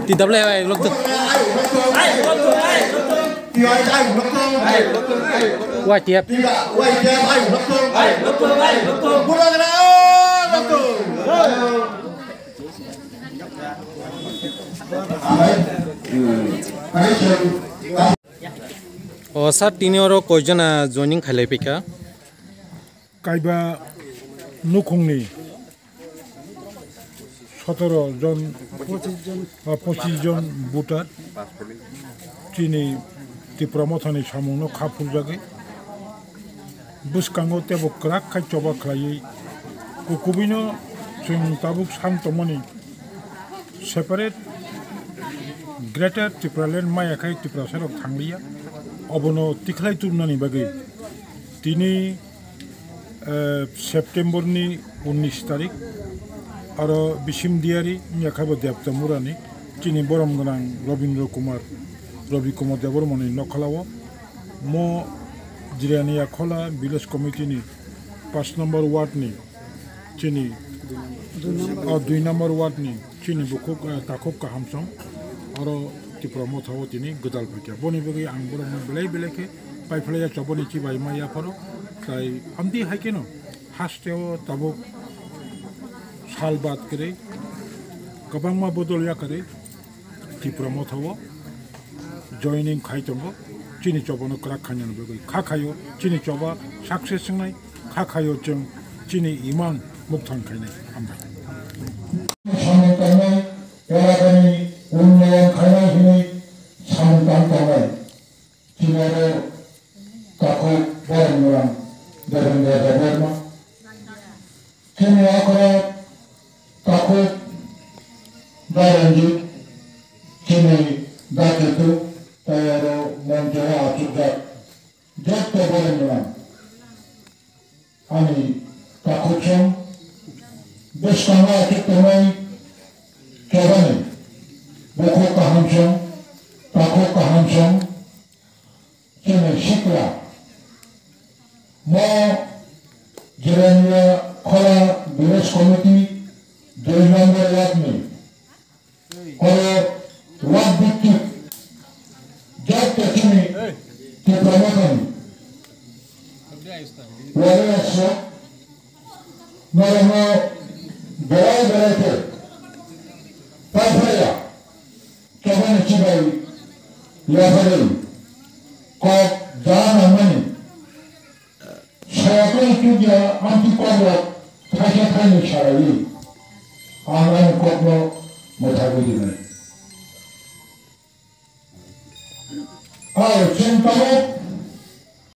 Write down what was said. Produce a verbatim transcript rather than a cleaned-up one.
T W A lokto. Y T F. O sir, tini oro koijona joining khailai phaikha? Kaiba nukhungni sotoro jon, ah, pochis jon voter chini Tipra Mothani samungno kha phurjagwi bwskango teibo kwrak khai choba khlaiwi kukubuino chwng tabuk san tongmani separate Greater Tipraland maya khai Tiprasarok thangliya, obono tikhlai tubunani bagwi tini eh, September ni unnish tarik, aro bisim diari wngya khai bo Debtamurani chini borom gwnang Robindra Kumar, Robi Kumar Debbarmani nokhalao mo Jirania Khola Village Committee ni paanch number ward ni chini, o dui number ward ni chini bukhuk, eh, takhuk kahamsong aro Tipra Motha o tini gwdal phaikha. Boni bagwi ang borokno belai belai khe paiphlaiya chobani chibai ma yapharo, tai amtwi hai kheno haste o tabuk sal bad kwrwi kwbangma bodol yakarwi Tipra Motha o joining khai tongo, chini chobano kwrak khainani bagwi. Kha khaio chini choba success wngnai, kha khaio chwng chini imang mukthang khainai. Hambai. Samung tangnai, elakani unnayan khainai hinwi samung tang tangnai. Chini oro takhuk borok ni rang Devendra Debbarma. Chini okra takhuk Dairanjit, chini dakitu, tei oro moncho o achukjak jotto borok ni rang. Ani takhuk song bwskango achuk tongnai kebani bukhuk kaham song, takhuk kaham song, chini sikla. Mo Jirania Khola Village Committee dui number ward ni oro ward bhitthic jotto chini Tipra Mothani warriors rok norokno belai belai khe paiphlaiya chobani chibai yaphagwi kok ja nangmani Sayakani chukya amtwi kokrok thaisa thaini saraiwi ang ani kokno mwthagwi rinai. Ao chwng tabuk